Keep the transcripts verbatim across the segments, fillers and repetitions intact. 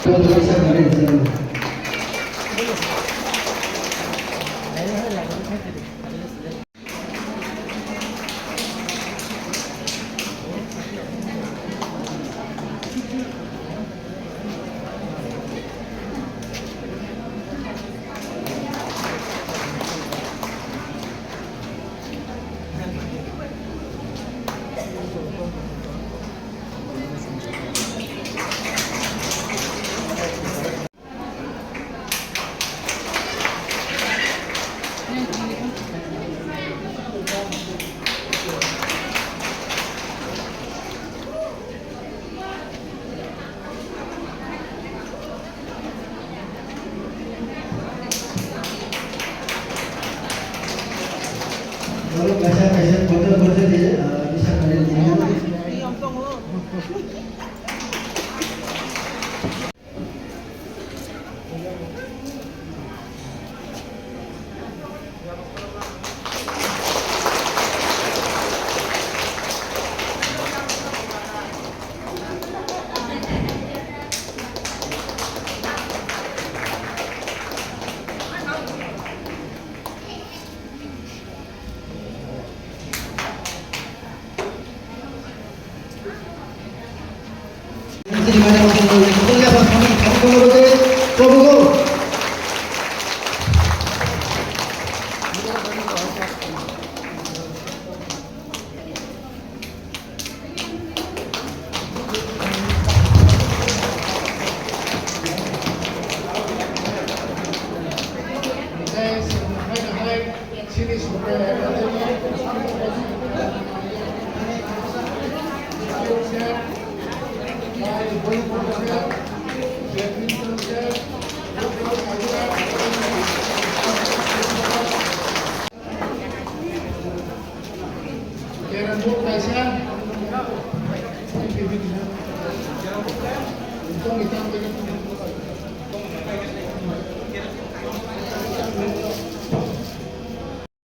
Borok kaisa kaisa kotor kotor de, ah, bisa kari.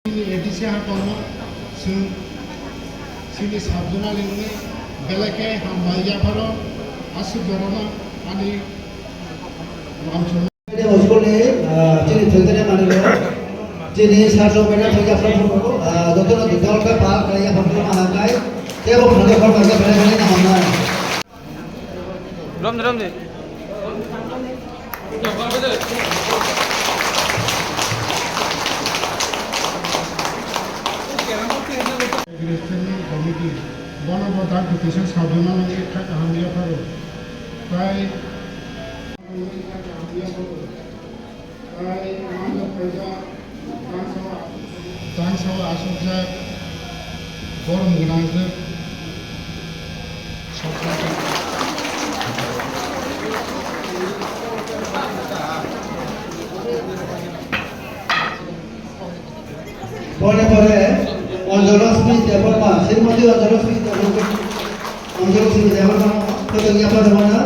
Chini A D C ha tongo, chwng chini sub zonal wngwi belai khe hambai yapharo aswk borokno ani School ni, ah, chini thwngthani manwi rok, chini sir rok bai thangya phano, ah, jotono dol khe pal khlai ya phano ma hai, tebo phano phano khe belai belai na hamnai. Rom de, rom de. Committee, bono bo dang kisa sabjana nangwi kha kaham ya pharo. Tai Tang sawa aswkjak, borom gwnangjak. Pore pore Anjolakshmi Debbarma, Srimati Anjolakshmi Debbarma, Anjolakshmi Debbarma, kotong yapharmana.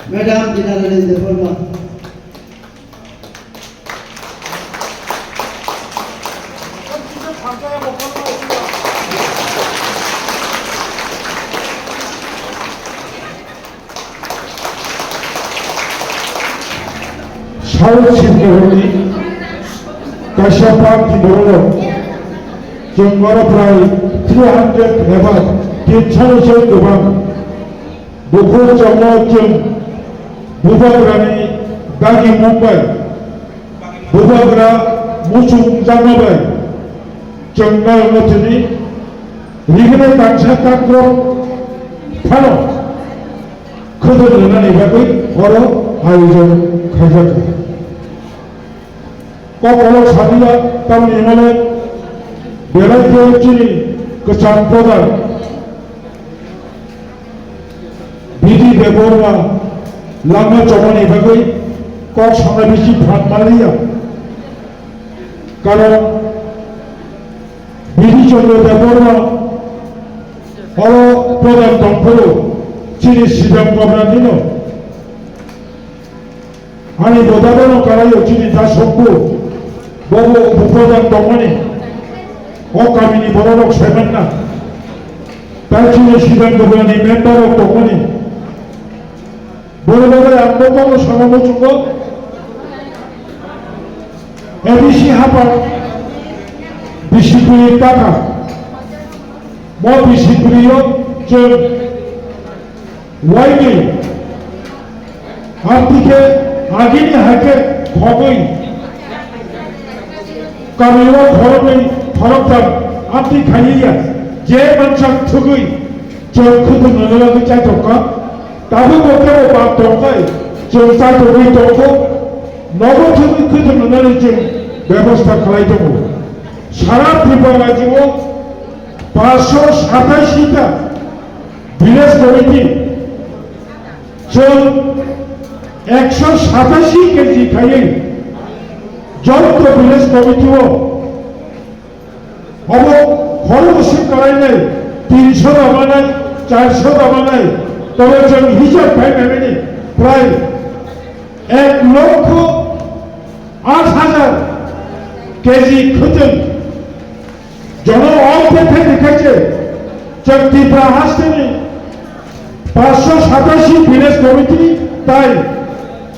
Madam Dinarani Debbarma. South Sibgahorni kaisa party borok chwng oro prai three hundred eba tin sani se kwbang. Buphur chongno chwng bubagrani dagi mung bai, bubagra muchung jakma bai chwng naiyokno tini rignai tangsa takrok phano khwtwng rwnani bagwi oro ayojon khaijakha. Kokolok sadia tamni hwnle belai khe chini kwcham prodhan B D Debbarma langma chomani bagwi kok sana bisi phan manliya. Karon B D Chandra Debbarma oro prodhan tongphuru chini Sidam Kobra dino. Ani bodabano kalaio chini dasokbo, bobo upo prodhan tongmani, o kamini bororok saimanna, tai chini Sidam Kobrani member rok tongmani, Boni bagwi ang bo kokno sana muchungo, A D C hapang bisi bwrwi kaka, mo bisi bwrwi o chwng waini amtwi khe agini hai khe khogwi kamio khoroknwi khoroktham amtwi khaiya, je mansa thugwi chwng khutung nana bagwi chaitok kha. Tabuk bo kebo bak tongkhai, chwng chatugwi tongkho, nogo thwngwi khwtwng rwnani chwng bebosta khlai tongo. Sara Tripura rajyo o paanch sho satashi ta village committee, chwng ekso satashi K G khaiwi joto village committee o Obo khoroknwi swk kalainai, tinsho da manai, charsho da manai, tobo chwng hisab khai naimani prai ek lokho aat hajar K G khwtwng jono o khe thai rwkha se, chwng Tripura hasteni paanch sho satashi village committee tai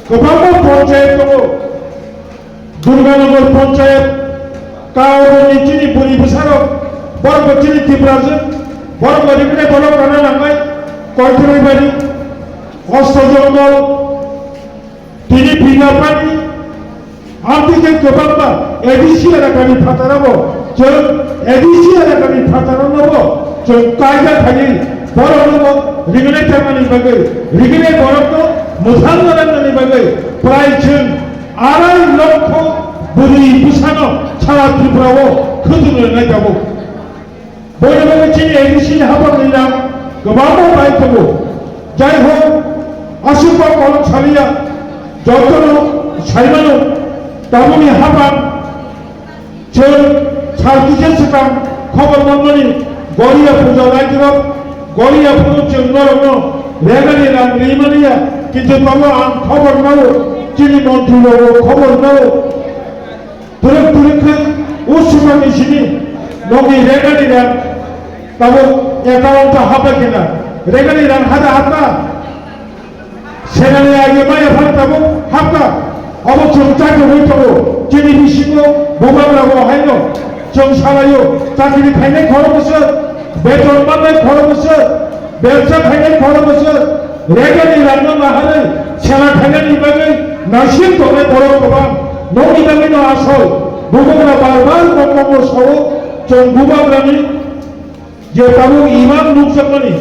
kwbangma ponchayat tongo. Durganagar Panchayat, Kauroni chini buri bwsarok, borok bo chini Tiprajwk, borok bo rikre borok rana nangnai, Koitoribari, Osto Jongol, tini Bindapani, amtwi khe kwbangma A D C elakani phatarabo, chwng A D C elakani phatarano bo chwng kaida khaiwi borokno bo rikre tangmani bagwi, rikre borokno mwthang nanani bagwi, prai chwng Arai lokho bwrwi bwsano sara Tripura o khwtwng rwnai tabuk. Boino bagwi chini A D C ni hapang ni rang kwbangma bai tongo. Jai ho, aswk ba kolok saliya, jotono saimano tabukni hapang. Chwng sal kisa swkang khobor manmani, Goria puja laitirok, Goria phuru chwng norokno regani rang rimaniya, kintu tabuk ang khobor nao, chini montri rogo khobor nao. Turuk turuk khe o swkangni simi nokni regani rang tabuk account o habai khena, regani rang hada hapka. Senani age maya phano tabuk hapka. Obo chwng chajagwi tongo. Chini bisingo bubagra bo haino chwng salaio. Chakri khainai khoroknwswk, beton mannai khoroknwswk, bebsa khainai khoroknwswk, regani rangno naharwi sela khainani bagwi naisik tongnai borok kwbang. Nokni bagwino asol bubagra bar bar kokno sao, chwng bubagrani je tabuk imang nukjakmani,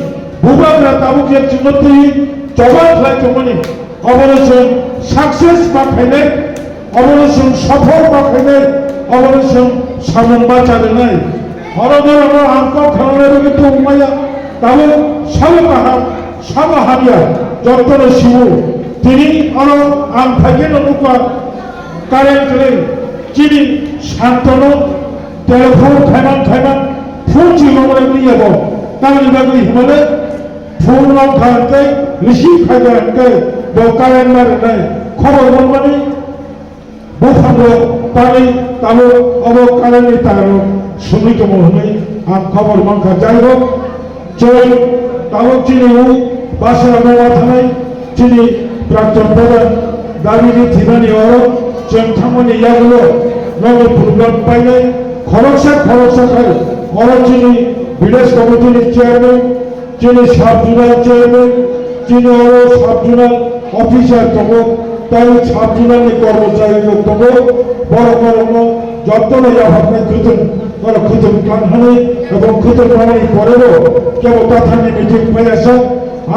bubagra tabuk je chwngno twi choba khlai tongmani, obono chwng success ma khainai, obono chwng sophol ma khainai, obono chwng samung ma cha rwnai. Oro norokno ang kok khananai bagwi tongmaya, tabuk sabo kaham, sabo hamya, jotono sio. Tini oro ang phaikhe no nukha, current kwrwi, chini santono telephone khaimang khaimang phone chilomani yabo. Tamoni bagwi hwnmale phone no kha hwnkhe receive khaikha hwnkhe bo current ma rwnai. Khobor manmani buphangrok tangwi tabuk obo current ni tarrok songwi tongo hwnwi ang khobor mankha. Jai hok, chwng tabuk chini o basa no wathanai chini Prakton Pradhan Dabini thwimani oro chwng thangmani yagulo nokni program painai khoroksa khoroksa khai oro chini village committee ni chairman, chini sub zonal chairman, chini oro sub zonal officer tongo, tei sub zonal ni kormochari rok tongo, borok borokno jotono yapharnai khwtwng, borok khwtwng tlang hwnwi, ebong khwtwng tangmani porebo kebo tathangni meeting phaiya sa,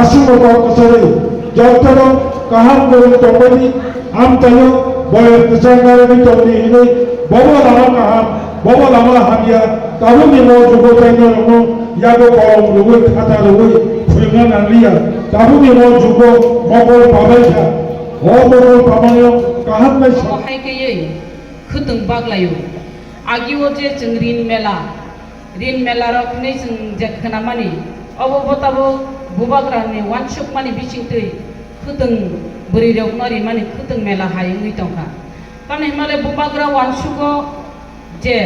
aswkno kok kwcharwi jotono kaham kwrwng tongmani, amchaio boyar kwchar narwgwi tongdi hwnwi, bobo lama kaham, bobo lama hamya, tabukni o jugo tei norokno yago kolom rwgwi, khata rwgwi phwrwngna nangliya, tabukni o jugo mokol pabaikha, o mokol pamano kaham khe sa- Hai khe khwtwng baglaio. Agio je chwng rin mela, rin mela rok hinwi chwng je khwnamani, obo bo tabuk bubagrani uansukmani bisingtwi khwtwng bwrwi rokno rimani khwtwng mela hai wngwi tongkha. Tamni hwnmale bubagra uansugo je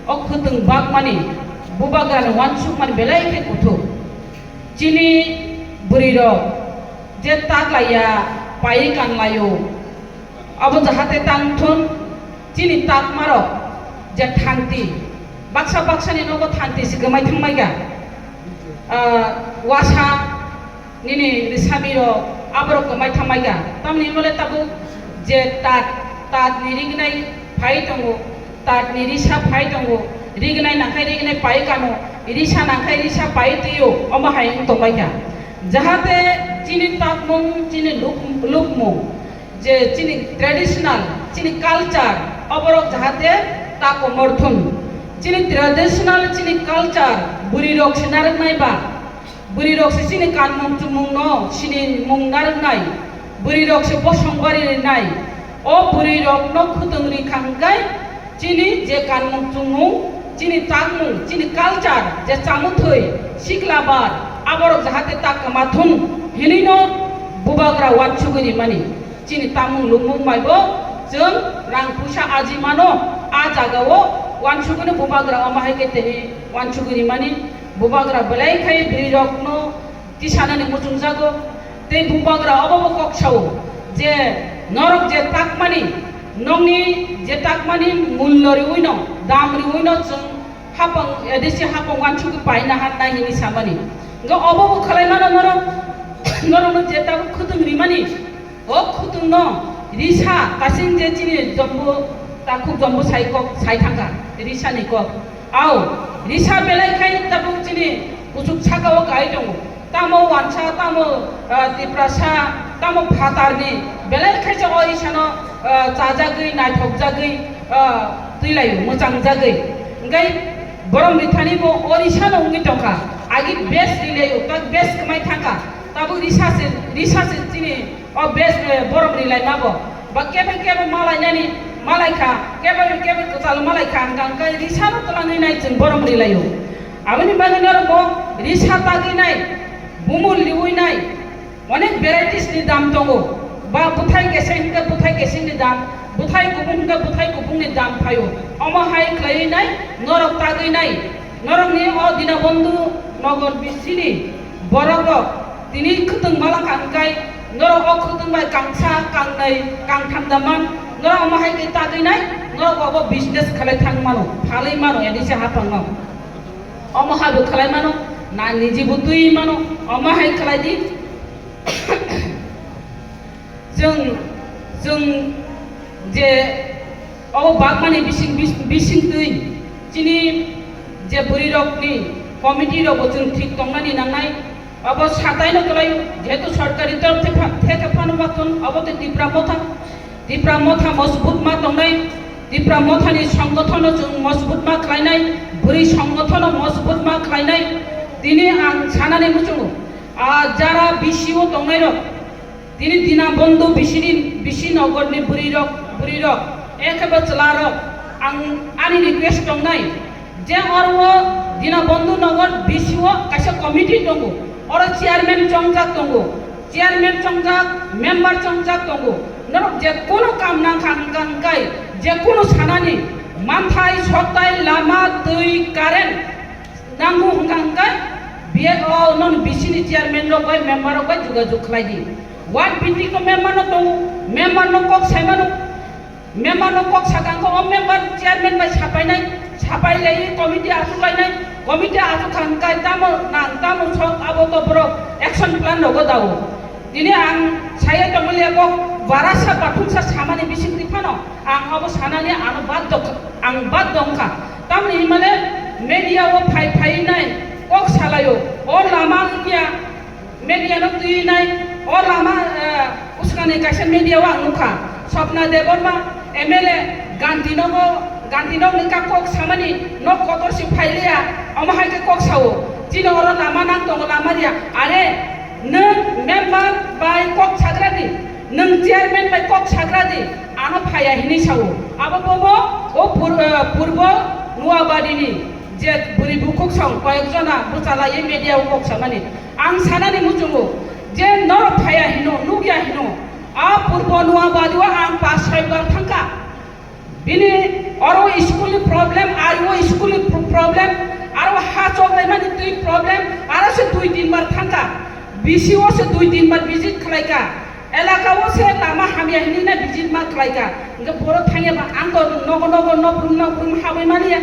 o khwtwng bakmani, bubagrani uansukmani belai khe kuthuk. Chini bwrwi rok Je tak laiya, pai kan laio. Abo jahate tang thun, chini tak marok je thanti, baksa baksani nogo thanti si kwmai thangmai ga. Ah, wasa nini risami rok aborok kwmai thangmai ga. Tamni hwnle tabuk je tat, tat ni rignai phai tongo, tat ni risa phai tongo, rignai nangkhai rignai pai kano, risa nangkhai risa pai twiyo, omo hai wng tongmai kha. Jahate chini takmung, chini luk-, lukmung, je chini traditional, chini culture, oborok jahate ta komor thun. Chini traditional, chini culture, bwrwi rok se narwknai ba, bwrwi rok se chini kanmung chumung no sini mung narwknai, bwrwi rok se bosong bari rinai. O bwrwi rok no khutwng ri kha hwnkhe chini je kanmung chumung, chini takmung, chini culture, je chamuthwi, sikla bar, aborok jahate ta kwma thung hinwi no bubagra wansugwi rimani. Chini tamung lumung bai bo chwng rang puisa aji mano, a jaga o wansugwi no bubagra omo hai khe tini wansugwi rimani. Bubagra belai khai bwrwi rok no tisanani muchungjago. Tei bubagra obo bo kok sao je norok je takmani, nokni je takmani mullo riwi no, dam riwi no chwng hapang, edisi hapang wansugwi paina hannai hinwi samani. Hwnkhe obo bo khwlai mano norok, norokno je tabuk khutwng rimani, o khutwngno risa kasing je chini jombo takhuk jombo sai kok sai thangkha, risani kok. Au, risa belai khai tabuk chini kuchuk saka o kai tongo. Tamo wansa, tamo, ah, Tiprasa, tamo phatarni belai khai se o risano, ah, chajagwi, naithokjagwi, ah, twilaio, mwchangjagwi. Hwnkhe borok ni thani bo o risano wngwi tongkha. Agi best rilaio, tak best kwmai thangkha. Tabuk risa se, risa se chini o best, eh, borok rilai ma bo. Ba kebe kebe malai nani malai kha, kebe kebe kwtal malai kha, hwnkha hwnkhe risano twlangwi nai chwng borok rilaio. Aboni bagwi norok bo risa tagwi nai, bumul riwi nai, onek varieties ni dam tongo. Ba bwthai keseng hwnkhe bwthai keseng ni dam, bwthai kubung hwnkhe bwthai kubung ni dam phaio. Omo hai khlaiwi nai norok tagwi nai. Norokni o Dinabandhu Nagar bisini borokrok tini khwtwng malakha hwnkhe norok o khwtwng bai kangsa, kangnai, kangtham da man, norok omo hai khe tagwi nai, norok obo business khalai thang mano, phalwi mano, edisi haphango. Omo hai bo khalai mano, na niji bo twi mano, omo hai khalai di. Chwng, chwng je obo bagmani bising, bis-, bisingtwi chini je bwrwirokni committee rokbo chwng thik tongnani nangnai, obo sataino kwlai, jehetu sorkari torop thekha, thekha phano ma thung, obo tei Tipra Motha, Tipra Motha mojbut ma tongnai, Tipra Mothani songgothano chwng mojbut ma khlainai, bwrwi songgothano mojbut ma khlainai. Tini ang sanani muchungo, a jara B C O tongnairok, tini Dinabandhu bisini, bisi nogorni bwrwirok, bwrwirok, ekhebo chwlarok, ang ani request tongnai je oro o Dinabandhu Nagar B C O kaisa committee tongo, oro chairman chongjak tongo, chairman chongjak, member chongjak tongo, norok je kono kam nangkha hwnkha hwnkhe je kono sanani manthai, soktai, lama, twi, current, nango hwnkha hwnkhe B A O non B C ni chairman rok bai member rok bai jogajog khlai di. Ward meeting o member no tongo, member no kok sai mano, member no kok sakha hwnkhe o member chairman bai sapainai, sapai lai committee achuk lainai, committee achuk kha hwnkhe tamo nang tamo sok abo to borok action plan rogo dao. Tini ang saya tongmani kok barasa bathumsa samani bisingtwi phano ang abo sanani ano bad dok-, ang bad dongkha. Tamni himale media o phai phai nai kok salaio, o lama wngya media no twi nai, o lama, eh, uskani kaisa media o ang nukha Swapna Debbarma M L A Gandhinagar, Gandhinagar ni kok samani nok kotor si phailiya, omo hai khe kok sao, chini oro lama nang tongo, lama riya, are nwng member bai kok sagra di, nwng chairman bai kok sagra di, ano phaiya hinwi sao. Abo bobo o pur-, eh, purbo Nuabadi ni je bwrwi bukhuk song koyek jona bwchalaiwi media o kok samani. Ang sanani muchungo je norok phaiya hino, nukya hino, a purbo Nuabadi o ang pas soi bar thangkha. Bini oro school ni problem, aro school ni pro-, problem, aro ha choklaimani twi problem, aro se dui tin bar thangkha. B C o se dui tin bar visit khlaika, elaka o se lama hamya hinwi na visit ma khlaika. Hwnkhe borok thangya ba ang to nogo nogo nokrum nokrum habwi maliya,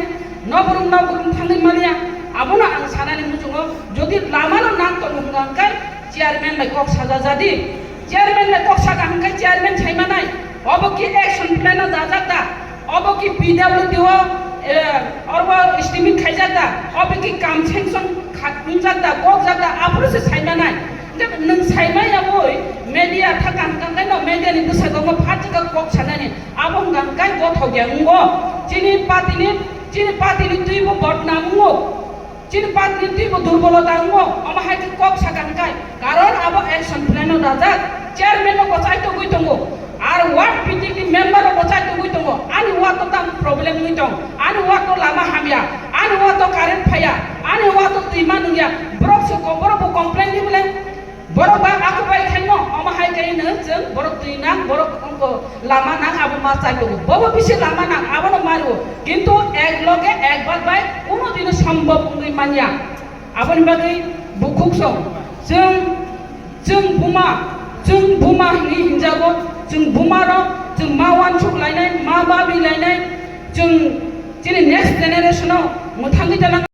nokrum nokrum thangwi maliya. Abono ang sanani muchungo, jodi lama no nang tongo hwnkha hwnkhe chairman bai kok saja jadi. Chairman bai kok saka hwnkhe chairman sai manai. Obo ki action plan no dajak da? Obo ki P W D o, eh, orbo estimate khaijak da? Obo ki kam sanction kha-, khunjak da, kokjak da? Aphuru se sai manai. Hwnkhe nwng sai maya boi media thaka hwnkha hwnkhe no media ni bwskango phatjak kok sanani. Abo hwnkha hwnkhe gothok ya wngo. Chini party ni, chini party ni twi bo bodnam wngo. Chini party ni twi bo durbolota wngo, omo hai khe kok saka hwnkhe, karon abo action plan no dajak, chairman no kwchai togwi tongo, ar ward meeting ni member rok kwchai togwi tongo, ani ward o tamo problem wngwi tong, ani ward o lama hamya, ani ward o current phaiya, ani ward o twima nungya, borok se ko-, borok bo complain di bole. Borok ba ako bai khaino, omo hai khe no chwng borok twi nang, borok ongko lama nang, abo ma chai tongo. Bobo bisi lama nang, abono mario. Kintu ek loge ek bar bai kuno dino sombhob wngwi manya. Aboni bagwi bukhuk song. Chwng, chwng buma, chwng buma hwnwi hinjago, chwng buma rok, chwng ma wansuk lainai, ma babi lainai, chwng chini next generation o mwthangwi tala